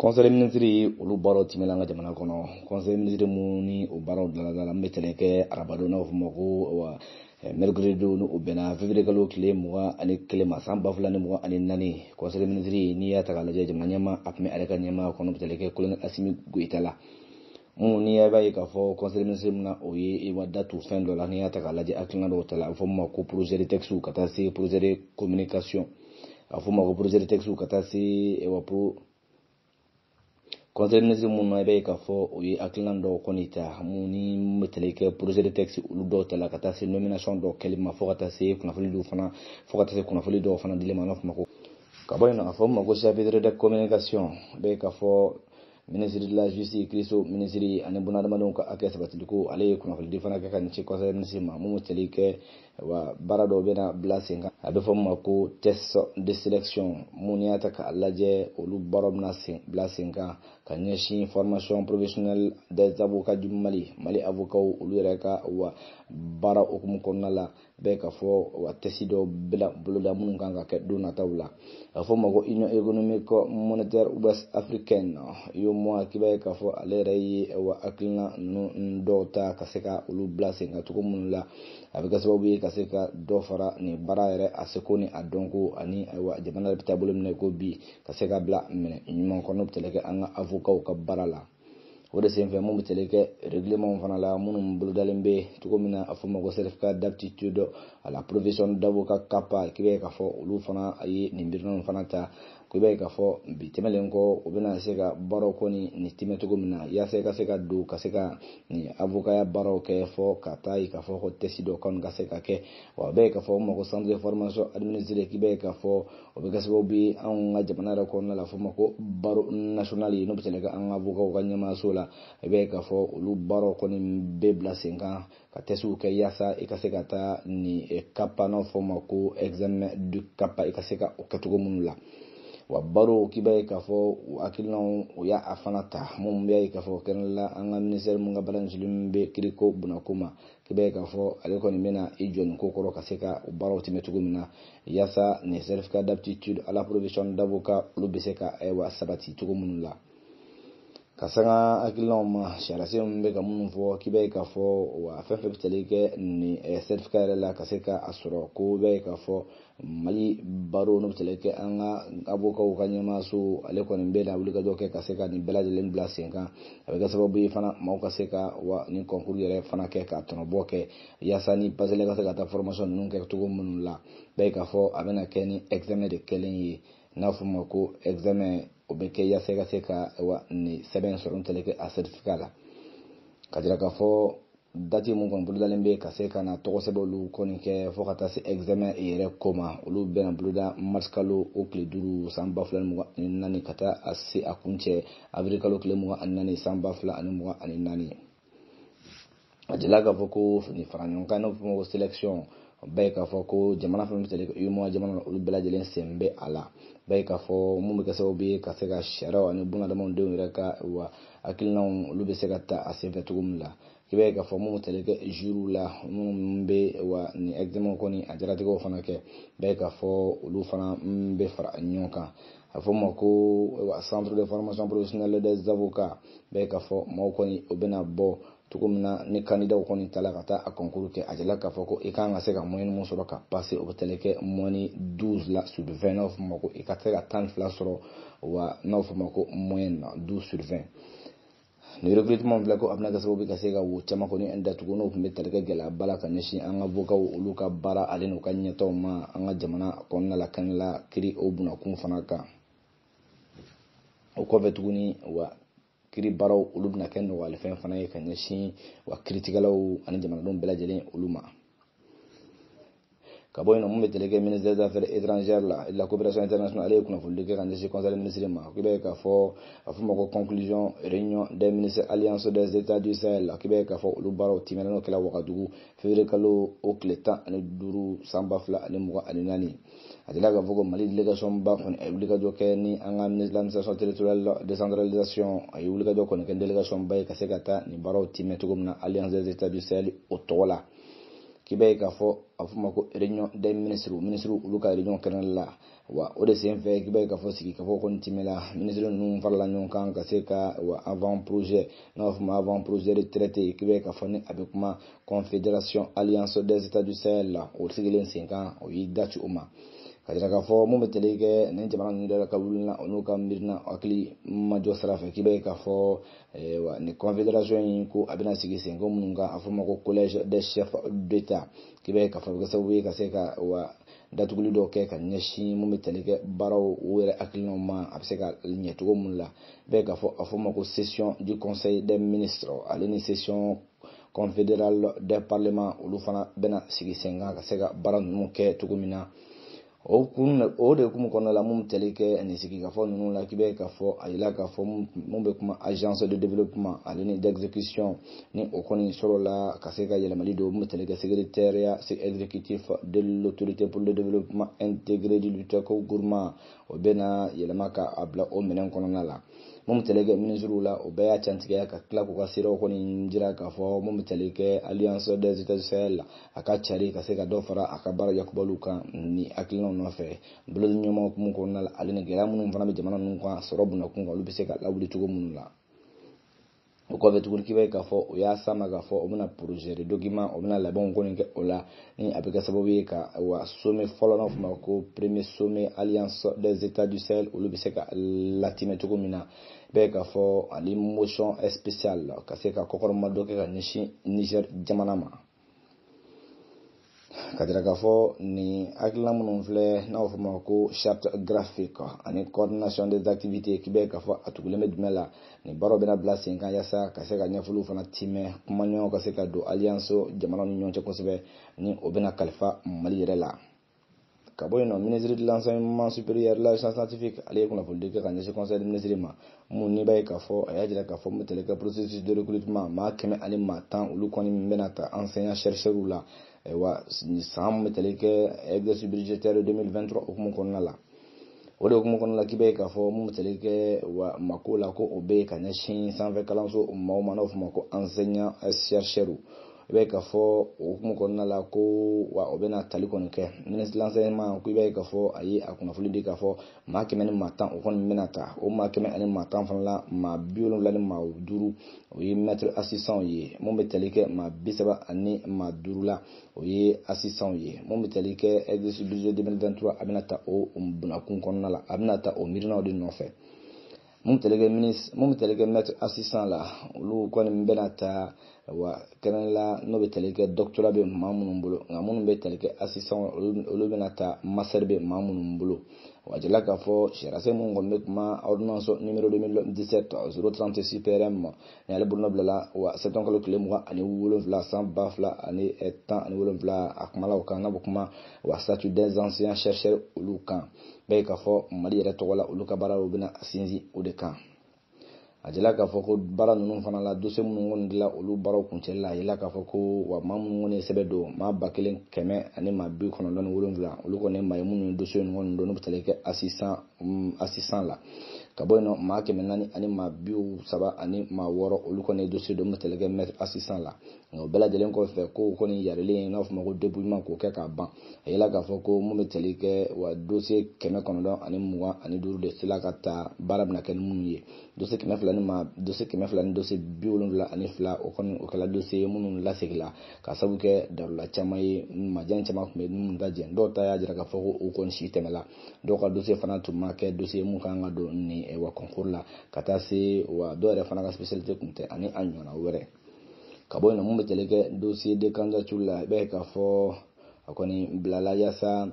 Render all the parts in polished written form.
Conseil des ministres olu baaraw tɛmɛna an ka jamana kɔnɔ. Conseil des ministres mun ni o baaraw dilanna la, n bɛ tɛnɛ kɛ arabadon, n'a fɔ ma ko wa mercredi don, n'o bɛnna février kalo tile 21 ma, san 2024. Conseil des ministres, n'i y'a ta k'a lajɛ, jamana ɲɛmaa a tun bɛ ale ka ɲɛmaa kɔnɔ, bɛ tɛnɛ kɛ colonel Assimi Goïta la. Mun n'i y'a b'a ye k'a fɔ conseil des ministres min na, o ye wa datu fɛn dɔ la. N'i y'a ta k'a lajɛ, hakilina dɔw ta la, a bɛ fɔ min ma ko projet de texte ka taa se projet de communication, a bɛ fɔ ma ko projet de texte ka taa se wa pro conseil ministre mun na, i b'a ye k'a fɔ o ye hakilina dɔw kɔni ta mun ni bɛ tali kɛ projet de texte olu dɔw ta la, ka taa se nomination dɔw kɛli ma, fo ka taa se kunnafoni dɔw fana, fo ka taa se kunnafoni dɔw fana dili ma, n'a fɔ ma ko ka bɔ yen nɔ, a fɔ ma ko chapitre de communication. I b'a ye k'a fɔ ministre de la Justice, kiiriso ministre ani bunadamadenw ka hakɛ sabatiliko, ale ye kunnafonidi fana kɛ ka ɲɛsin conseil ministre ma, mun bɛ tali kɛ wa baara dɔw bɛna bila sen kan, a bɛ fɔ min ma ko test de sélection. Mun y'a ta k'a lajɛ, olu baaraw bɛna sen bila sen kan ka ɲɛsin formation professionnelle des avocats du Mali, Mali avocats olu yɛrɛ ka wa baara hukumu kɔnɔna la. Bɛɛ ka fɔ wa test dɔw bɛna boloda minnu kan ka kɛ don nataw la, a fɔ ma ko Union économique monétaire ouest africaine, UEMOA. K'i b'a ye k'a fɔ ale yɛrɛ ye wa hakilina ninnu dɔw ta ka se ka olu bila sen kan cogo minnu la, a bɛ kɛ sababu ye ka se ka dɔ fara nin baara yɛrɛ a seko ni a dɔnko ani ayiwa jamana yɛrɛ bɛ taabolo minɛ ko bi, ka se ka bila minɛ ɲuman kɔnɔ, bɛ tali kɛ an ka avocats ka baara la. O de senfɛ, mun bɛ tali kɛ règlement fana la minnu bolodalen bɛ cogo min na, a fɔ ma ko certificat d'aptitude à la profession d'avocat CAPA. K'i b'a ye k'a fɔ olu fana ye nin miirina fana ta, ko i b'a ye k'a fɔ bi tɛmɛnen kɔ, u bɛna se ka baaraw kɔni nin tɛmɛ cogo min na, yaasa i ka se ka don ka se ka nin avocat baaraw kɛ, fɔ ka taa ye k'a fɔ ko test dɔ kɔni ka se ka kɛ. Wa a bɛ ye k'a fɔ ma ko centre de formation administrée. K'i b'a ye k'a fɔ o bɛ kɛ sababu ye anw ka jamana yɛrɛ kɔnɔna la, fɔ ma ko barreau national, n'o bɛ tɛmɛ an ka avocats ka ɲɛmaayaso la. I b'a ye k'a fɔ olu baaraw kɔni bɛ bila sen kan ka testw kɛ, yaasa i ka se ka taa nin CAPA, n'a fɔ ma ko examen du CAPA, i ka se ka o kɛ cogo minnu la. Wa baro, k'i b'a ye k'a fɔ u hakilinaw o y'a a fana ta, mun b'a ye k'a fɔ kɛnɛ la, an ka ministère mun ka baara ɲɛsinnen bɛ kiriko bunako ma, k'i b'a ye k'a fɔ ale kɔni bɛna i jɔ nin ko kɔrɔ ka se ka o baaraw tɛmɛ cogo min na, yaasa nin certificat d'aptitude à la profession d'avocat olu bɛ se ka ayiwa sabati cogo minnu la. Ka sanga hakilinaw ma, sariyasen min bɛ ka minnu fɔ, k'i b'a ye k'a fɔ wa fɛn fɛn bɛ tali kɛ nin certificat yɛrɛ la ka se ka a sɔrɔ, ko i b'a ye k'a fɔ Mali barreau, n'o bɛ tali kɛ an ka avocats ka ɲɛmaayaso, ale kɔni bɛ na wulikajɔ kɛ ka se ka nin bɛɛ lajɛlen bila sen kan. A bɛ kɛ sababu ye fana maaw ka se ka wa nin concours yɛrɛ fana kɛ ka tɔnɔbɔ kɛ, yaasa ni paseli ka se ka taa formation ninnu kɛ cogo minnu la. Bɛɛ ye k'a fɔ a bɛna kɛ ni examen de kɛlen ye, n'a fɔ ma ko examen, o bɛ kɛ yaasa i ka se ka wa nin sɛbɛn sɔrɔ, n'o tali kɛ a certificat la. Ka jira k'a fɔ date mun kɔni bolodalen bɛ ka se ka na tɔgɔ sɛbɛn olu kɔni kɛ, fo ka taa se examen yɛrɛ ko ma, olu bɛna boloda mars kalo o tile 5, san 2024, ka taa a se a kuncɛ avril kalo tile 24, san 2024. A jira k'a fɔ ko nin fara ɲɔgɔn kan, n'o fɔ ma ko sélection, bɛɛ ye k'a fɔ ko jamana fɛn bɛ tali kɛ UEMOA jamana, olu bɛɛ lajɛlen sen bɛ a la. Bɛɛ ye k'a fɔ mun bɛ kɛ sababu ye ka se ka sariyaw ani bunadamadenw yɛrɛ ka wa hakilinaw olu bɛ se ka ta a senfɛ cogo min la. K'i b'a ye k'a fɔ mun bɛ tali kɛ juryw la minnu bɛ wa nin examen kɔni a jaratigɛw fana kɛ, bɛɛ ye k'a fɔ olu fana bɛ fara ɲɔgɔn kan, a fɔ ma ko wa centre de formation professionnelle des avocats. Bɛɛ ye k'a fɔ maaw kɔni o bɛna bɔ cogo min na, ni candidat kɔni taara ka taa a concours kɛ, a jala k'a fɔ ko i kan ka se ka moyenne mun sɔrɔ ka passer, o bɛ tali kɛ moyenne 12 la sur 20, n'a fɔ ma ko i ka se ka 12 sɔrɔ, wa n'a fɔ ma ko moyenne 12 sur 20. Nin recrutement filɛ ko a bɛna kɛ sababu ka se ka wo caman kɔni datugu, n'o tun bɛ tali kɛ gɛlɛyaba la ka ɲɛsin an ka avocats olu ka baara ale n'u ka ɲɛtaw ma an ka jamana kɔnɔna la, kɛnɛ la kiri o bunakun fana kan. O kɔfɛ tuguni, wa kiri baaraw olu bɛna kɛ nɔgɔyalifɛn fana ye ka ɲɛsin wa kiritigɛlaw ani jamanadenw bɛɛ lajɛlen olu ma. Ka bɔ yen nɔ, mun bɛ tali kɛ ministère des Affaires étrangères la et de la coopération internationale, ale ye kunnafoni kɛ ka ɲɛsin conseil des ministres ma. K'i b'a ye k'a fɔ a fɔ ma ko conclusion réunion des ministres Alliance des États du Sahel. K'i b'a ye k'a fɔ olu baaraw tɛmɛna, n'o kɛra Wagadugu, février kalo o tile 15, san 2024. A delila k'a fɔ ko Mali délégation ba kɔni a ye wulikajɔ kɛ ni an ka ministre de l'Administration territoriale décentralisation, a ye wulikajɔ kɔni kɛ délégation ba ye ka se ka taa nin baaraw tɛmɛ cogo min na Alliance des États du Sahel o tɔgɔ la. K'i b'a ye k'a fɔ a fɔ ma ko réunion des ministres, ministres olu ka réunion kɛnɛ la. Wa o de senfɛ k'i b'a ye k'a fɔ sigikafɔ kɔni timɛla, minisiri ninnu farala ɲɔgɔn kan ka se ka wa avant projet, n'a b'a fɔ ma avant projet de traité, k'i b'a ye k'a fɔ ni a bɛ kuma Confédération Alliance des États du Sahel la, o sigilen sen kan, o y'i da ci o ma ka jira k'a fɔ mun bɛ tali kɛ nin jamana ninnu yɛrɛ ka wulila o n'u ka miirina hakili majɔ sira fɛ. K'i b'a ye k'a fɔ wa nin confédération in ko a bɛna sigi sen ko minnu kan, a fɔ ma ko collège des chefs d'État, k'i b'a ye k'a fɔ a bɛ kɛ sababu ye ka se ka wa datuguli dɔw kɛ ka ɲɛsin mun bɛ tali kɛ baaraw u yɛrɛ hakilinaw ma, a bɛ se ka ɲɛ cogo mun la. I b'a ye k'a fɔ a fɔ ma ko session du conseil des ministres ale ni session confédérale des parlements, olu fana bɛna sigi sen kan ka se ka baara ninnu kɛ cogo min na. O kun o de hukumu kɔnɔna la, mun tali kɛ nin sigikafɔ ninnu la, k'i bɛ k'a fɔ a yira k'a fɔ mun bɛ kuma agence de développement ale ni d'exécution, ni o kɔni sɔrɔla ka se ka yɛlɛmali don mun bɛ tali kɛ secrétariat exécutif de l'autorité pour le développement intégré du Lutako Gourma, o bɛna yɛlɛma ka a bila o minɛn kɔnɔna la. Mun bɛ tali kɛ minisiriw la, o bɛɛ y'a cantigɛya ka tila k'u ka siraw kɔni jira k'a fɔ mun bɛ tali kɛ Alliance des États du Sahel la, a ka cari ka se ka dɔ fara a ka baara yakubaliw kan ni hakilinaw nɔfɛ bolodi ɲɔgɔn hukumu kɔnɔna la, ale ni gɛlɛya minnu fana bɛ jamana ninnu kan sɔrɔ bunakun kan, olu bɛ se ka lawuli cogo minnu la. O kɔfɛ tuguni, k'i b'a ye k'a fɔ o y'a sama k'a fɔ o bɛna projet de document, o bɛna labɛnw kɔni kɛ o la, ni a bɛ kɛ sababu ye ka wa sommet fɔlɔ, n'a fɔ ma ko premier sommet Alliance des États du Sahel, olu bɛ se ka latimɛ cogo min na. I b'a ye k'a fɔ ani motion spéciale ka se ka kɔkɔrɔma dɔ kɛ ka ɲɛsin Niger jamana ma, ka jira k'a fɔ nin hakilina minnu filɛ, n'a b'a fɔ ma ko charte graphique ani coordination des activités, k'i b'a ye k'a fɔ a tugulen bɛ jumɛn la, nin baaraw bɛna bila sen kan yaasa ka se ka ɲɛfɔliw fana timɛ, kumaɲɔgɔn ka se ka don alliance jamanaw ni ɲɔgɔn cɛ kosɛbɛ, ni o bɛna kalifa Mali yɛrɛ la. Ka bɔ yen nɔ, ministre de l'enseignement supérieur, la recherche scientifique, ale ye kunnafoni kɛ ka ɲɛsin conseil des ministres ma, mun n'i b'a ye k'a fɔ a y'a jira k'a fɔ mun bɛ tali kɛ processus de recrutement, maa 110, olu kɔni bɛna ta enseignant chercheur la wa san mun bɛ tali kɛ exercice budgétaire 2023 hukumu kɔnɔna la. O de hukumu kɔnɔna la, k'i b'a ye k'a fɔ mun bɛ tali kɛ wa mako la, ko o bɛ yen ka ɲɛsin sanfɛ kalanso maaw ma, n'a bɛ fɔ o ma ko enseignant chercheur. I b'a ye k'a fɔ o hukumu kɔnɔna la ko wa o bɛna tali kɔni kɛ ministre de l'enseignement, ko i b'a ye k'a fɔ a ye a kunnafoni di k'a fɔ maa 110, o kɔni bɛna ta. O maa 110 fana la, maa 75, o ye maître assistant ye. Mun bɛ tali kɛ maa 35 la, o ye assistant ye. Mun bɛ tali kɛ exercice budget 2023, a bɛna ta o bunakun kɔnɔna la, a bɛna ta o miirinaw de nɔfɛ. Mun bɛ tali kɛ ministre, mun bɛ tali kɛ maître assistant la, olu kɔni bɛna ta wa kɛnɛ la, n'o bɛ tali kɛ doctorat bɛ maa minnu bolo, nka minnu bɛ tali kɛ assistant, olu bɛna ta master bɛ maa minnu bolo. Wa jira k'a fɔ sariyasen mun kɔni bɛ kuma ordonnance numéro 2017 036 PRM, ni ale bolonɔ bilala wa septembre kalo tile 27 san 2017, a kumala o kan, n'a bɛ kuma wa statut des enseignants chercheurs olu kan. Bɛɛ k'a fɔ Mali yɛrɛ tɔgɔ la, olu ka baaraw bɛna sinsin o de kan. A jira k'a fɔ ko baara ninnu fana la, dossier minnu kɔni dila olu baaraw kuncɛli la, a yira k'a fɔ ko wa maa minnu kɔni ye sɛbɛn don, maa 1197, olu kɔni ye maa ye minnu ye dossier ninnu kɔni don, n'u bɛ tali kɛ assistant la. Ka bɔ yen nɔ, maa 436, olu kɔni ye dossier don, n'u bɛ tali kɛ maître assistant la. Nka o bɛɛ lajɛlen kɔfɛ, ko kɔni yarilen, n'a fɔ ma ko dépouillement, k'o kɛ k'a ban, a yira k'a fɔ ko mun bɛ tali kɛ wa dossier 925 de sela ka ta, baara bɛna kɛ ni minnu ye. Dossier 200 ni maa, dossier 200 ni dossier 72, o kɔni o kɛla dossier ye minnu lasegila ka sababu kɛ darula caman ye, majan caman tun bɛ minnu ta jɛn. Dɔw ta y'a jira k'a fɔ ko o kɔni si tɛmɛla, dɔw ka dossier fana tun ma kɛ dossier mun kan ka don ni wa concours la, ka taa se wa dɔw yɛrɛ fana ka spécialité tun tɛ, ani a ɲɔgɔnna wɛrɛ. Ka bɔ yen nɔ, mun bɛ tali kɛ dossier de candidature la, i b'a ye k'a fɔ a kɔni bilala yaasa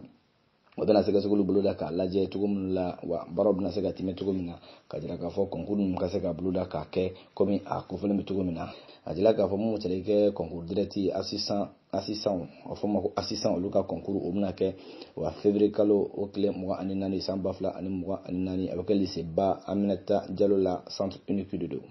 o bɛna sɛgɛsɛgɛliw boloda k'a lajɛ cogo min la wa baaraw bɛna se ka tɛmɛ cogo min na, ka jira k'a fɔ concours ninnu ka se ka boloda k'a kɛ komi a kofɔlen bɛ cogo min na. A jira k'a fɔ mun bɛ tali kɛ concours direct assistant, a fɔ ma ko assistant, olu ka concours o bɛna kɛ wa février kalo o tile 24 san 2024, a bɛ kɛ lycée ba Aminata Jalo la, centre unique de don.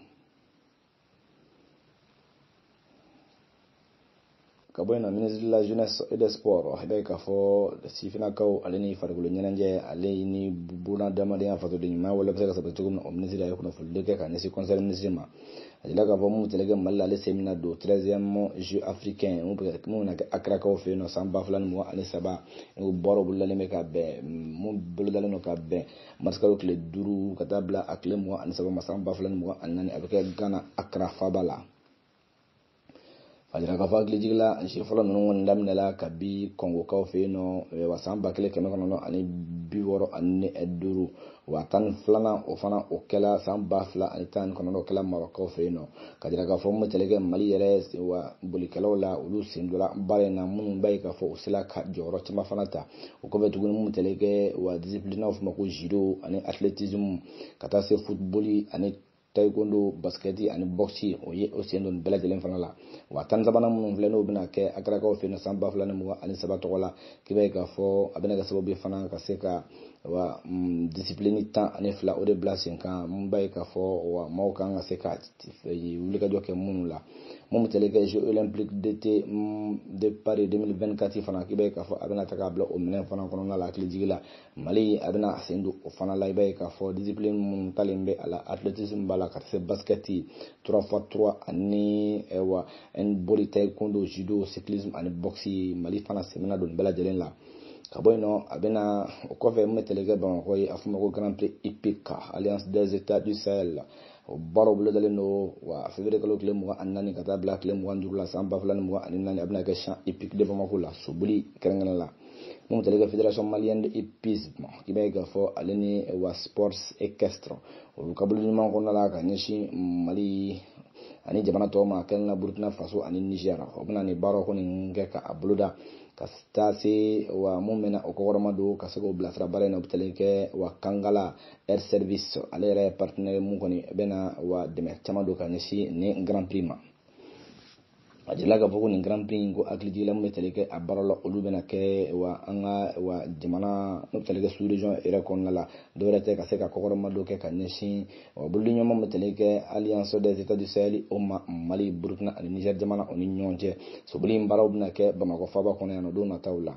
Ka bɔ yen nɔ, ministre de la Jeunesse et des Sports, i b'a ye k'a fɔ sifinnakaw ale ni farikolo ɲɛnajɛ ale ni bunadamadenya fasoden ɲuman wale bɛ se ka sabati cogo min na, o minisiri a ye kunnafonili kɛ ka ɲɛsin conseil ministre ma. A jira k'a fɔ mun tɛlɛ kɛ Mali la, ale sen bɛna don 13e Jeux africain mun bɛna kɛ Accra-kaw fɛ yen nɔ san 2023. O baaraw bolodalen bɛ ka bɛn mun bolodalen don ka bɛn marisikalo tile 5 ka taa bila a tile 23 ma san 2024, a bɛ kɛ Ghana Accra faaba la. A jira k'a fɔ hakilijigila si fɔlɔ ninnu kɔni daminɛla kabi Kɔngokaw fɛ yen nɔ wa san 1965, wa 12nan o fana o kɛla san 2019, o kɛla Marɔkaw fɛ yen nɔ. Ka jira k'a fɔ mun tɛlɛ kɛ Mali yɛrɛ wa bolikɛlaw la, olu sen donna baara in na, minnu b'a ye k'a fɔ u sela ka jɔyɔrɔ caman fana ta. O kɔfɛ tuguni, mun tɛlɛ kɛ wa discipline n'a fɔ ma ko judo ani athlétisme, ka taa se football ani taekwondo, basket ani boxe, o ye o sen don bɛɛ lajɛlen fana la. Wa 13nan minnu filɛ, n'o bɛna kɛ Accra-kaw fɛ yen san 2023 tɔgɔ la, k'i b'a ye k'a fɔ a bɛna kɛ sababu ye fana ka se ka wa discipline 12 o de bila sen kan, mun b'a ye k'a fɔ wa maaw kan ka se ka wulikajɔ kɛ minnu la. Mun bɛ tali kɛ Jeux olympiques d'été de Paris 2024 fana, k'i b'a ye k'a fɔ a bɛna ta k'a bila o minɛn fana kɔnɔna la. Hakilijigi la, Mali a bɛna sen don o fana la. I b'a ye k'a fɔ discipline minnu talen bɛ a la, athlétisme b'a la, ka se basket 3x3 ani wa handball, taekwondo, judo, cyclisme ani boxe. Mali fana sen bɛna don nin bɛɛ lajɛlen la. Ka bɔ yen nɔ, a bɛna o kɔfɛ, mun bɛ tali kɛ Bamakɔ ye, a fɔ ma ko Grand Prix hippique Alliance des États du Sahel, o baaraw bolodalen don wa février kalo tile 24 ka taa bila tile 25 la san 2024, a bɛna kɛ champ hippique de Bamako la, soboli kɛrɛnkɛrɛn la. Mun tali kɛ Fédération malienne de hippisme, k'i b'a ye k'a fɔ ale ni wa sports équestre, olu ka bolo ɲuman kɔnɔna la ka ɲɛsin Mali ani jamana tɔw ma, kɛrɛnkɛrɛn la Burkina Faso ani Niger, o bɛna nin baaraw kɔni kɛ ka a boloda ka taa se wa mun bɛna o kɔkɔrɔma don ka se k'o bilasira baara in na. O bɛ tali kɛ wa Kangala Air Service, ale yɛrɛ ye partenaire mun kɔni bɛna wa dɛmɛ caman don ka ɲɛsin nin Grand Prix ma. A jirala k'a fɔ ko nin Grand Prix in ko hakilijigila mun bɛ tali kɛ a baara la, olu bɛna kɛ wa an ka wa jamana n'o bɛ tali kɛ sous région yɛrɛ kɔnɔna la, dɔwɛrɛ tɛ ka se ka kɔkɔrɔma dɔ kɛ ka ɲɛsin wa bolodiɲɔgɔnma bɛ tali kɛ Alliance des États du Sahel o ma, Mali, Burkina ani Niger jamana o ni ɲɔgɔn cɛ. Soboli in baaraw bɛna kɛ Bamakɔ faaba kɔnɔ yan nɔ don nataw la.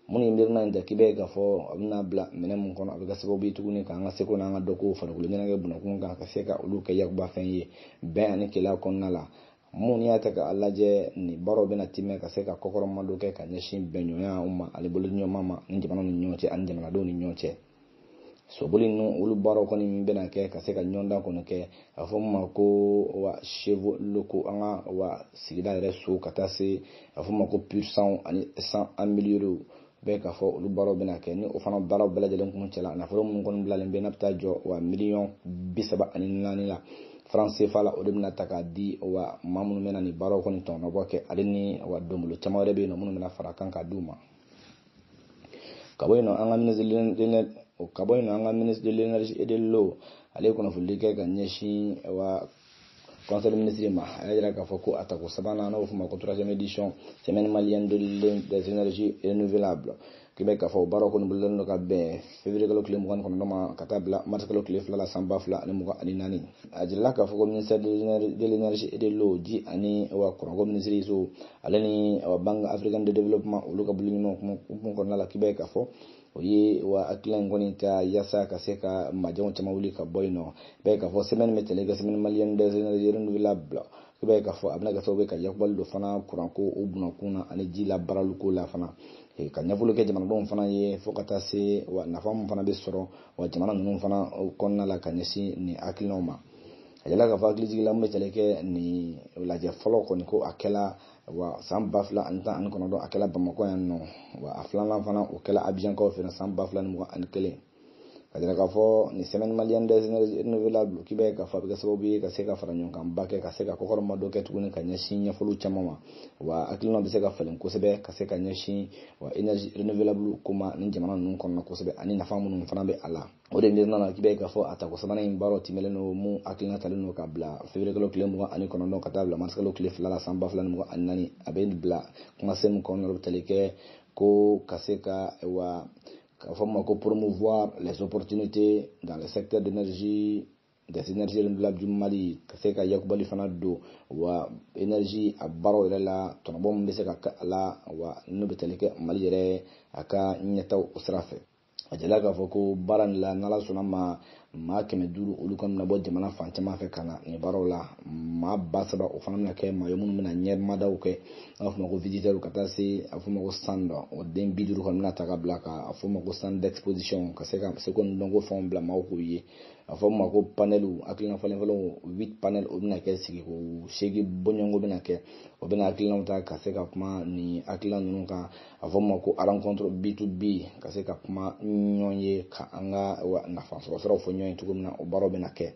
Minnu ye miirina in ta, k'i b'a ye k'a fɔ a bɛna bila minɛn mun kɔnɔ, a bɛ kɛ sababu ye tuguni k'an ka seko n'an ka dɔnko farikolo ɲɛnajɛ bunakun kan, ka se ka olu kɛ yakubafɛn ye bɛn ani kelenya kɔnɔna la. Mun y'a ta k'a lajɛ, nin baaraw bɛna timɛ ka se ka kɔkɔrɔma dɔ kɛ ka ɲɛsin bɛnɲɔgɔnya ma ani bolodiɲɔgɔnma ma ni jamanaw ni ɲɔgɔn cɛ ani jamanadenw ni ɲɔgɔn cɛ. Soboli ninnu, olu baaraw kɔni bɛna kɛ ka se ka ɲɔgɔndan kɔni kɛ, a fɔ min ma ko wa chevaux locaux, an ka wa sigida yɛrɛ so, ka taa se a fɔ min ma ko pur sang ani sang amélioré bɛɛ, k'a fɔ olu baaraw bɛna kɛ. Ni o fana baaraw bɛɛ lajɛlen kun cɛla, nafolo minnu kɔni bilalen bɛ n'a bɛ taa jɔ wa miliyɔn 34 la franc CFA la, o de bɛna ta k'a di wa maa minnu bɛna nin baaraw kɔni tɔnɔbɔ kɛ, ale ni wa donbolo caman wɛrɛ bɛ yen nɔ minnu bɛna fara kan k'a d'u ma. Ka bɔ yen nɔ, an ka ministre ka bɔ yen nɔ, an ka ministre de l'Énergie et de l'Eau, ale ye kunnafonili kɛ ka ɲɛsin wa conseil ministre ma. A y'a jira k'a fɔ ko a tako sabanan, n'o fɔ ma ko troisième édition Semaine malienne des énergies renouvelables, k'i bɛ k'a fɔ o baaraw kɔni bolodalen don ka bɛn février kalo tile 29 ma ka taa bila mars kalo tile 2 la san 2024. A jirala k'a fɔ ko ministère de l'Énergie et de l'Eau, ji ani wa kuranko minisiri so, ale ni wa Banque africaine de développement, olu ka bolo ɲuman hukumu kɔnɔna la, k'i bɛ k'a fɔ o ye wa hakilina in kɔni ta yaasa ka se ka majɛnw caman wuli ka bɔ yen nɔ. Bɛɛ k'a fɔ semaine bɛ tali kɛ Semaine malienne des énergies renouvelables, i b'a ye k'a fɔ a bɛna kɛ sababu ye ka yakubali dɔ fana kuranko o bunakun na ani ji labaaraliko la fana, ka ɲɛfɔli kɛ jamanadenw fana ye, fo ka taa se wa nafa min fana bɛ sɔrɔ wa jamana ninnu fana kɔnɔna la ka ɲɛsin nin hakilinaw ma. A yala k'a fɔ hakilijigila min bɛ tali kɛ nin lajɛ fɔlɔ kɔni, ko a kɛla wa san 2019, a kɛla Bamakɔ yan nɔ, wa a filanan fana o kɛla Abidjankaw fɛ san 2021. Ka jira k'a fɔ nin Semaine malienne des énergies renouvelables, k'i b'a ye k'a fɔ a bɛ kɛ sababu ye ka se ka fara ɲɔgɔn kan ba kɛ, ka se ka kɔkɔrɔma dɔ kɛ tuguni ka ɲɛsin ɲɛfɔliw caman ma, wa hakilina bɛ se ka falen kosɛbɛ ka se ka ɲɛsin wa énergie renouvelable ko ma ni jamana ninnu kɔnɔna kosɛbɛ, ani nafa minnu fana bɛ a la. O de miirina na, k'i b'a ye k'a fɔ a tako sabanan in baaraw tɛmɛlen don, mun hakilina talen don ka bila février kalo tile 29 ka taa bila mars kalo tile 2 la san 2024. A bɛ bila kumasen min kɔnɔna la, o bɛ tali kɛ ko ka se ka wa k'a fɔ ma ko promouvoir les opportunités dans le secteur d'énergie. Des énergies renouvelables du Mali, ka se ka yakubali fana don wa énergie a baaraw yɛrɛ la, tɔnɔbɔ min bɛ se ka kɛ a la, wa n'o bɛ tali kɛ Mali yɛrɛ a ka ɲɛtaw o sira fɛ. A jala k'a fɔ ko baara nin la, n'Ala sɔnna ma, maa 500 olu kɔni bɛna bɔ jamana fan caman fɛ ka na nin baaraw la. Maa 3000 o fana bɛna kɛ maa ye minnu bɛna ɲɛmadaw kɛ, an b'a fɔ ma ko visiteurs, ka taa se a fɔ ma ko stand, o den 50 kɔni bɛna ta ka bila ka a fɔ ma ko stand d'exposition, ka se ka seko ni dɔnko fɛnw bila maaw k'u ye. A fɔ ma ko panel, hakilina falen falenw, 8 panel, o bɛna kɛ sigi ko 8 bɔɲɔgɔnko bɛna kɛ, o bɛna hakilinaw ta ka se ka kuma nin hakilina ninnu kan. A fɔ ma ko rencontre B2B, ka se ka kuma ɲɔgɔn ye ka an ka nafa sɔrɔ siraw fɔ ɲɔgɔn ye cogo min na, o baaraw bɛna kɛ.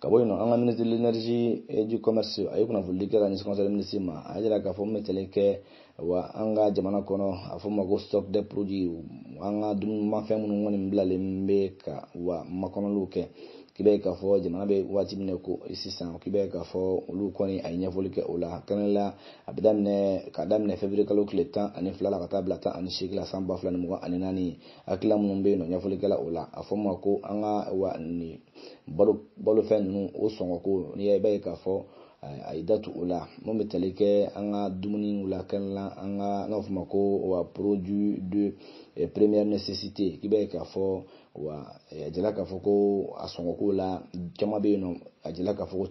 Ka bɔ yen nɔ, an ka ministre de l'énergie et du commerce a ye kunnafoni kɛ ka ɲɛsin conseil des ministres ma. A y'a jira k'a fɔ min bɛ tali kɛ wa an ka jamana kɔnɔ, a fɔ ma ko stock des produits, an ka dumunimafɛn minnu kɔni bilalen bɛ ka wa makɔnɔliw kɛ, k'i b'a ye k'a fɔ jamana bɛ waati min na ko sisan, k'i b'a ye k'a fɔ olu kɔni a ye ɲɛfɔli kɛ o la. Kɛnɛ la, a bɛ daminɛ ka daminɛ février kalo tile 12 la ka taa bila 18 la san 2024, hakilina minnu bɛ yen nɔ, ɲɛfɔli kɛla o la. A fɔ ma ko an ka wa nin balofɛn ninnu o sɔngɔ ko, n'i y'a ye, i b'a ye k'a fɔ a ye datu o la. Mun bɛ tali kɛ an ka dumuni la, kɛnɛ la, an ka n'a fɔ ma ko wa produit de première nécessité, k'i b'a ye k'a fɔ wa a jira k'a fɔ ko a sɔngɔ ko la caman bɛ yen nɔ, a jira k'a fɔ ko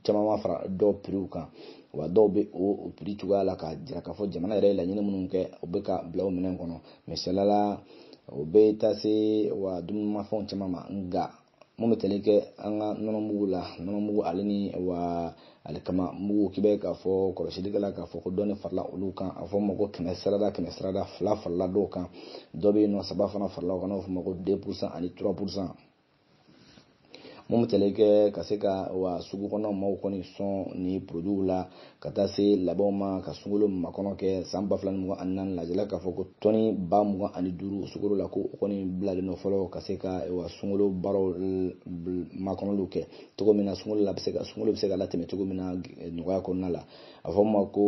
caman ma fara dɔw prix kan, wa dɔw bɛ o prix cogoya la, k'a jira k'a fɔ jamana yɛrɛ ye laɲini minnu kɛ, o bɛ ka bila o minɛn kɔnɔ. Misaliya la, o bɛ taa se wa dumunimafɛnw caman ma, nka mun bɛ tali kɛ an ka nɔnɔmugu la, nɔnɔmugu ale ni wa alikama mugu, k'i bɛ k'a fɔ kɔlɔsilikɛla k'a fɔ ko dɔɔni farala olu kan. A fɔ ma ko 100 sarada, 100 sarada 2 farala dɔw kan, dɔ bɛ yen nɔ 3 fana farala o kan, n'o fɔ ma ko 2% ani 3%. Mun bɛ tali kɛ ka se ka wa sugu kɔnɔ maaw kɔni sɔn ni produits la, ka taa se labɛnw ma ka sunkalo makɔnɔ kɛ san 2024, lajɛla k'a fɔ ko tɔni 25 000 sukaro la, ko o kɔni bilalen don fɔlɔ ka se ka wa sunkalo baaraw makɔnɔliw kɛ cogo min na, sunkalo la bɛ se ka sunkalo bɛ se ka latɛmɛ cogo min na nɔgɔya kɔnɔna la. A fɔ ma ko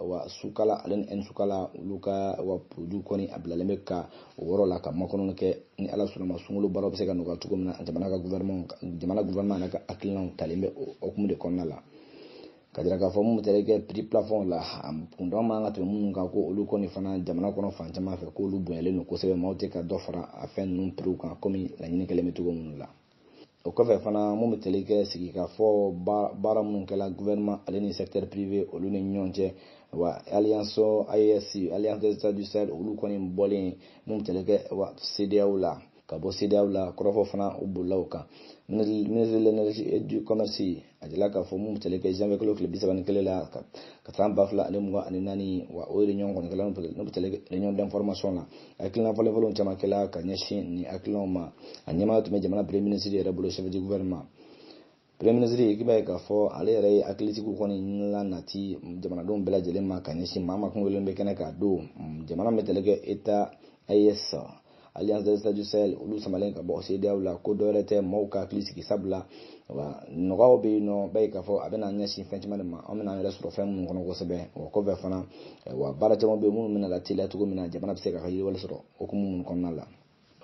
wa sukala ale ni sukala, olu ka wa produit kɔni a bilalen bɛ ka o yɔrɔ la ka makɔnɔli kɛ, ni Ala sɔnna ma, sunkalo baaraw bɛ se ka nɔgɔya cogo min na. Jamana ka gouvernement, jamana gouvernement yɛrɛ ka hakilinaw talen bɛ o hukumu de kɔnɔna la, ka jira k'a fɔ mun bɛ tali kɛ prix plafond la, kundɔn man ka tɛmɛ minnu kan, ko olu kɔni fana jamana kɔnɔ fan caman fɛ, k'olu bonyalen don kosɛbɛ, maaw tɛ ka dɔ fara a fɛn ninnu prix kan komi laɲini kɛlen bɛ cogo minnu la. O kɔfɛ fana, mun bɛ tali kɛ sigikafɔ baara minnu kɛla gouvernement ale ni secteur privé olu ni ɲɔgɔn cɛ, wa alliance AES, alliance des États du Sahel, olu kɔni bɔlen, mun bɛ tali kɛ wa CEDEAO la, ka bɔ CEDEAO la, kɔrɔfɔ fana o bolila o kan. Ministre de l'énergie et du commerce a jira k'a fɔ mun bɛ tali kɛ janvier kalo tile 31 la ka san 2024, wa o réunion kɔni kɛla, n'o bɛ tali kɛ réunion d'information la, hakilina falen falenw caman kɛla ka ɲɛsin nin hakilinaw ma. A ɲɛmaa tun bɛ jamana premier ministre yɛrɛ bolo, chef du gouvernement. Premier ministre, k'i b'a ye k'a fɔ ale yɛrɛ ye hakilitigiw kɔni la nati jamanadenw bɛɛ lajɛlen ma ka ɲɛsin maa ma kun wele bɛ kɛnɛ k'a don jamana bɛ tali kɛ état AES, Alliance des États du Sahel, olu samalen ka bɔ CEDEAO la, ko dɔwɛrɛ tɛ, maaw ka hakili sigi, sabula wa nɔgɔyaw bɛ yen nɔ, b'a ye k'a fɔ a bɛna ɲɛsin fɛn caman de ma, an bɛna an yɛrɛ sɔrɔ fɛn minnu kɔnɔ kosɛbɛ. O kɔfɛ fana, wa baara caman bɛ yen minnu bɛna lateliya cogo min na jamana bɛ se k'a ka yiriwali sɔrɔ hukumu minnu kɔnɔna la.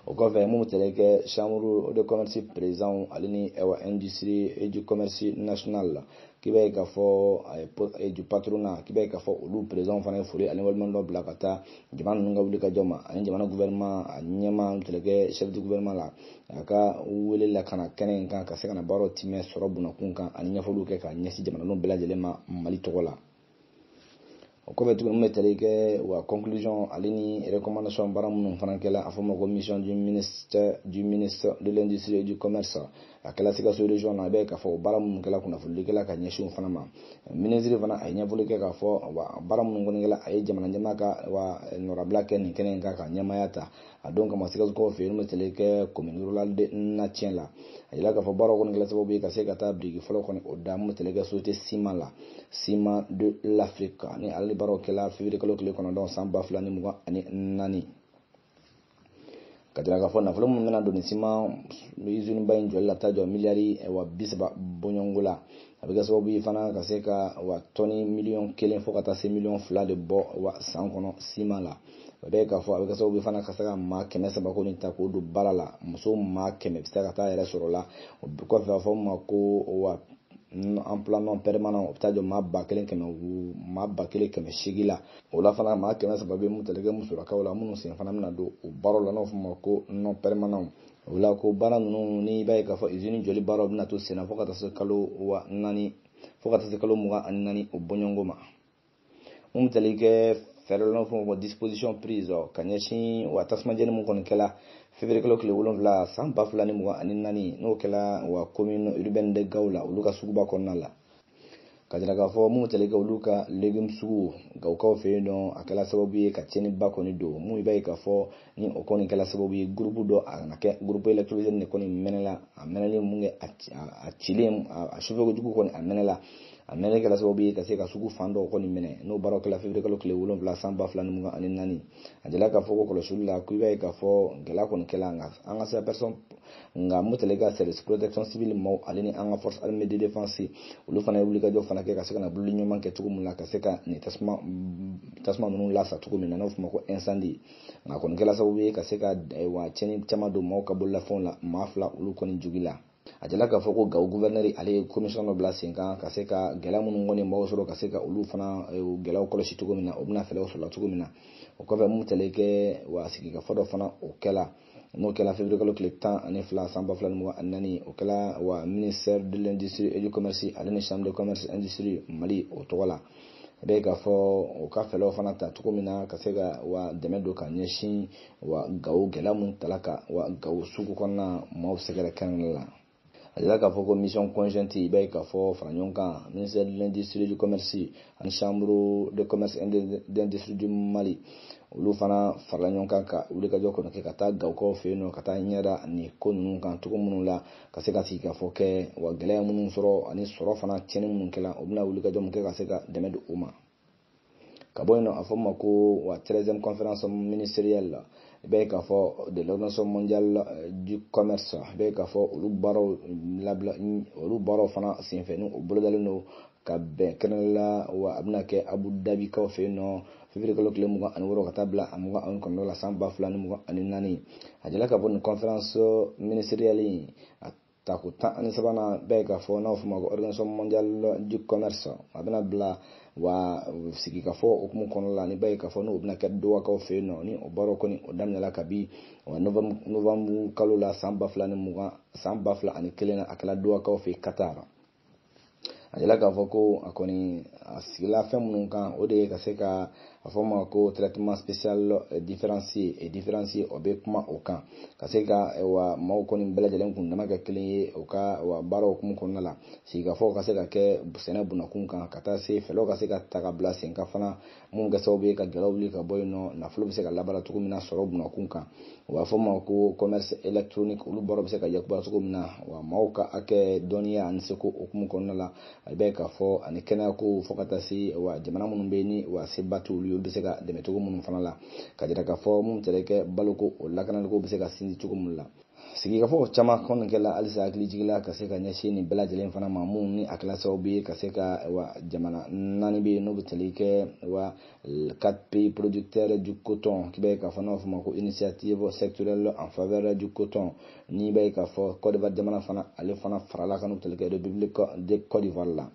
O kɔfɛ, mun bɛ tali kɛ chambre de commerce président ale ni wa industrie et du commerce national la, k'i b'a ye k'a fɔ du patronat, k'i b'a ye k'a fɔ olu président fana ye foli ani waleɲumandɔn bila ka taa jamana ninnu ka wuli ka jɔ ma, ani jamana gouvernement a ɲɛmaa tali kɛ chef du gouvernement la, a ka wele la ka na kɛnɛ in kan ka se ka na baaraw timɛ sɔrɔ bunakun kan ani ɲɛfɔliw kɛ ka ɲɛsin jamanadenw bɛɛ lajɛlen ma Mali tɔgɔ la. O kɔfɛ tuguni, mun bɛ tali kɛ wa conclusion ale ni recommandation baara minnu fana kɛla, a fɔ ma ko mission du ministre de l'industrie et du commerce, a kɛla Sikaso région na, i b'a ye k'a fɔ o baara minnu kɛla, kunnafoni kɛla ka ɲɛsin o fana ma. Ministre fana a ye ɲɛfɔli kɛ k'a fɔ wa baara minnu kɔni kɛla, a ye jamana ɲɛmaa ka wa nɔrabila kɛ nin kɛnɛ in kan ka ɲɛmaaya ta a don kama Sikasokaw fɛ yen, n'o bɛ tali kɛ commune rurale de Natien la. A yira k'a fɔ baaraw kɔni kɛla sababu ye ka se ka taa biriki fɔlɔ kɔni o da, mun bɛ tali kɛ société ciment la, Ciment de l'Afrique, ni ale ni baaraw kɛla février kalo tile 9 san 2024, ka jira k'a fɔ nafolo minnu bɛna don nin ciment usine ba in jɔli la, taa jɔ miliyari wa 30 bɔɲɔgɔnko la. A bɛ kɛ sababu ye fana ka se ka wa tɔni 1 miliyɔn fo ka taa se 2 miliyɔn de bɔ wa san kɔnɔ ciment la. O bɛ k'a fɔ a bɛ kɛ sababu fana ka se ka maa 300 kɔni ta k'o don baara la, muso maa 100 bɛ se ka taa yɛrɛ sɔrɔ la. O kɔfɛ a fɔ ma ko wa emploi non permanent, o bɛ taa jɔ maa 1800, maa 1800 la. O la fana maa 300 bɛ mun tali kɛ musolakaw la, minnu sen fana bɛna don o baaraw la, n'o fɔ ma ko non permanent. O la ko baara ninnu, ni b'a ye k'a fɔ usine jɔli baaraw bɛna to sen na fo ka taa se kalo wa naani, fo ka taa se kalo 24 o bɔɲɔgɔnko ma. Mun bɛ tali kɛ fɛɛrɛ la, n'o fɔ ma disposition prise ka ɲɛsin wa tasuma jeni mun kɔni kɛla février kalo tile 7 san 2024, n'o kɛla wa commune urbaine de Gao la, olu ka suguba kɔnɔna la. Ka jira k'a fɔ mun tali kɛ olu ka légume sugu Gawokaw fɛ yen nɔ, a kɛla sababu ye ka tiɲɛniba kɔni don. Mun i b'a ye k'a fɔ ni o kɔni kɛla sababu ye groupe dɔ, a nana kɛ groupe électrogène de kɔni mɛnɛla, a mɛnɛli mun kɛ a cilen, a chauffé kojugu kɔni a mɛnɛla. A mɛnɛli kɛla sababu ye ka se ka sugu fan dɔw kɔni minɛ, n'o baaraw kɛla février kalo tile 7 san 2024. A jala k'a fɔ ko kɔlɔsili la, ko i b'a ye k'a fɔ gɛlɛya kɔni kɛla, nka an ka sapeur nka mun tali ka service protection civile maaw ale ni an ka force armée de défense, olu fana ye wulikajɔ fana kɛ ka se ka na bololi ɲuman kɛ cogo min na, ka se ka nin tasuma ninnu lasa cogo min na, n'o fɔ ma ko incendie. Nka kɔni kɛla sababu ye ka se ka wa tiɲɛni caman don maaw ka bololafɛnw la, maa 2 olu kɔni jogi la. A jala k'a fɔ ko Gao gouverneur ale ye commission dɔ bila sen kan ka se ka gɛlɛya minnu kɔni maaw sɔrɔ, ka se ka olu fana gɛlɛyaw kɔlɔsi cogo min na, o bɛna fɛɛrɛw sɔrɔ cogo min na. O kɔfɛ mun tali kɛ wa sigikafɔ dɔ fana o kɛla, n'o kɛla février kalo tile 12 san 2024, o kɛla wa ministère de l'industrie et du commerce ale ni chambre de commerce industrie Mali o tɔgɔ la. I b'a ye k'a fɔ o ka fɛɛrɛw fana ta cogo min na ka se ka wa dɛmɛ don ka ɲɛsin wa Gao gɛlɛya mun tala ka wa Gao sugu kɔnɔna maaw sɛgɛrɛ kɛnɛ la. A jira k'a fɔ ko mission conjointe, i b'a ye k'a fɔ fara ɲɔgɔn kan ministère de l'industrie du commerce ani chambre de commerce d'industrie du Mali, olu fana farala ɲɔgɔn kan ka wulikajɔ kɔni kɛ ka taa Gawokaw fɛ yen nɔ, ka taa ɲɛda nin ko ninnu kan cogo minnu la, ka se ka sigikafɔ kɛ wa gɛlɛya minnu sɔrɔ ani sɔrɔ fana tiɲɛni minnu kɛla, o bɛna wulikajɔ min kɛ ka se ka dɛmɛ don u ma. Ka bɔ yen nɔ, a fɔ ma ko wa 13e conférence ministérielle, i b'a ye k'a fɔ de l'Organisation mondiale du commerce, i b'a ye k'a fɔ olu baaraw labila, olu baaraw fana senfɛ ni o bolodalen don ka bɛn kɛnɛ la, wa a bɛna kɛ Abu Dhabi kaw fɛ yen nɔ février kalo tile 26 ka taa bila a 29 la san 2024. A jala k'a fɔ nin conférence ministérielle in a tako 13nan, bɛɛ ye k'a fɔ n'a fɔ ma ko Organisation mondiale du commerce, a bɛna bila wa sigikafɔ hukumu kɔnɔna la, ni b'a ye k'a fɔ n'o bɛna kɛ Dohakaw fɛ yen nɔ, ni o baaraw kɔni o daminɛla kabi wa novembre kalo la san 2020, san 2001 na, a kɛla Dohakaw fɛ yen Qatar. A jala k'a fɔ ko a kɔni a sigila fɛn minnu kan, o de ye ka se ka a fɔ ma ko traitement spécial différencié et différencié, o bɛ kuma o kan ka se ka wa maaw kɔni bɛɛ lajɛlen kun dama kɛ kelen ye o ka wa baaraw hukumu kɔnɔna la, sigikafɔ ka se ka kɛ sɛnɛ bunakun kan, ka taa se fɛɛrɛw ka se ka ta ka bila sen kan fana mun kɛ sababu ye ka gɛlɛyaw wuli ka bɔ yen nɔ, nafolo bɛ se ka labaara cogo min na sɔrɔ bunakun kan. U b'a fɔ ma ko commerce électronique, olu baaraw bɛ se ka yakubaya cogo min na, wa maaw ka hakɛ dɔnniya ani seko hukumu kɔnɔna la, a bɛ k'a fɔ ani kɛnɛya ko fo ka taa se wa jamana minnu bɛ yen ni wa seba t'olu ye, olu bɛ se ka dɛmɛ cogo minnu fana la, ka jira k'a fɔ mun tɛrɛ kɛ baloko o lakanaliko bɛ se ka sinsin cogo min la. Sigikafɔ caman kɔni kɛla halisa hakili jigila ka se ka ɲɛsin nin bɛɛ lajɛlen fana ma, mun ni a kɛla sababu ye ka se ka wa jamana 4 bɛ yen n'o bɛ tali kɛ wa 4 pays producteurs du coton, k'i b'a ye k'a fɔ n'a fɔ ma ko initiative sectorielle en faveur du coton, n'i b'a ye k'a fɔ Côte d'Ivoire jamana fana ale fana farala kan n'o bɛ tali kɛ République de Côte d'Ivoire la.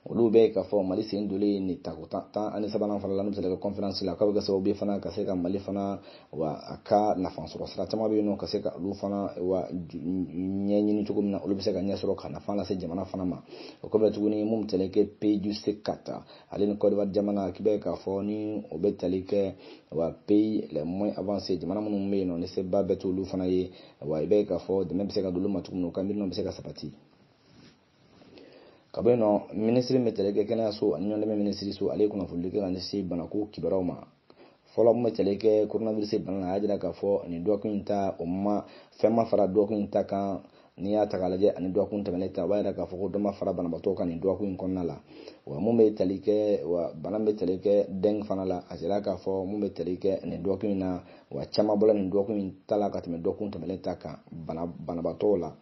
Olu bɛ k'a fɔ Mali sen donlen ni tako 13nan fana la n'o bɛ se ka kɛ conférence la, k'a bɛ kɛ sababu ye fana ka se ka Mali fana wa a ka nafa sɔrɔ sira caman bɛ yen nɔ, ka se ka olu fana wa ɲɛɲini cogo min na olu bɛ se ka ɲɛ sɔrɔ ka nafa lase jamana fana ma. O kɔfɛ tuguni mun bɛ tali kɛ pays du C4 ale ni Côte d'Ivoire jamana, k'i bɛ k'a fɔ ni o bɛ tali kɛ wa pays les moins avancés, jamana minnu bɛ yen nɔ ni seba bɛɛ t'olu fana ye, wa i bɛ k'a fɔ dɛmɛ bɛ se ka don olu ma cogo min na, u ka miirinaw bɛ se ka sabati. Ka bɔ yen nɔ, minisiri min bɛ tali kɛ kɛnɛyaso ani ɲɔgɔndɛmɛ minisiriso, ale ye kunnafoni kɛ ka ɲɛsin banako kibaruyaw ma. Fɔlɔ mun bɛ tali kɛ coronavirus bana la, a y'a jira k'a fɔ nin dɔgɔkun in ta, o ma fɛn ma fara dɔgɔkun in ta kan. N'i y'a ta k'a lajɛ ani dɔgɔkun tɛmɛnen ta, o b'a jira k'a fɔ ko dɔ ma fara banabaatɔw kan nin dɔgɔkun in kɔnɔna la. Wa mun bɛ tali kɛ wa bana bɛ tali kɛ dengue fana la, a jira k'a fɔ mun bɛ tali kɛ nin dɔgɔkun in na, wa caman bɔra nin dɔgɔkun in ta la ka tɛmɛ dɔgɔkun tɛmɛnen ta kan banabaatɔw la.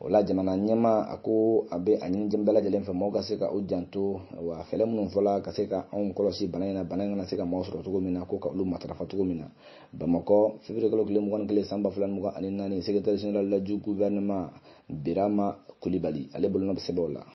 O la jamana ɲɛmaa a ko a bɛ a ɲini diɲɛ bɛɛ lajɛlen fɛ maaw ka se ka u janto wa fɛɛrɛ minnu fɔla ka se ka anw kɔlɔsi bana in na, bana in kana se ka maaw sɔrɔ cogo min na, ko ka olu matarafa cogo min na. Bamakɔ, février kalo tile 21 san 2024, secrétaire général du gouvernement Birama Kulibali, ale bolonɔ bɛ sɛbɛn o la.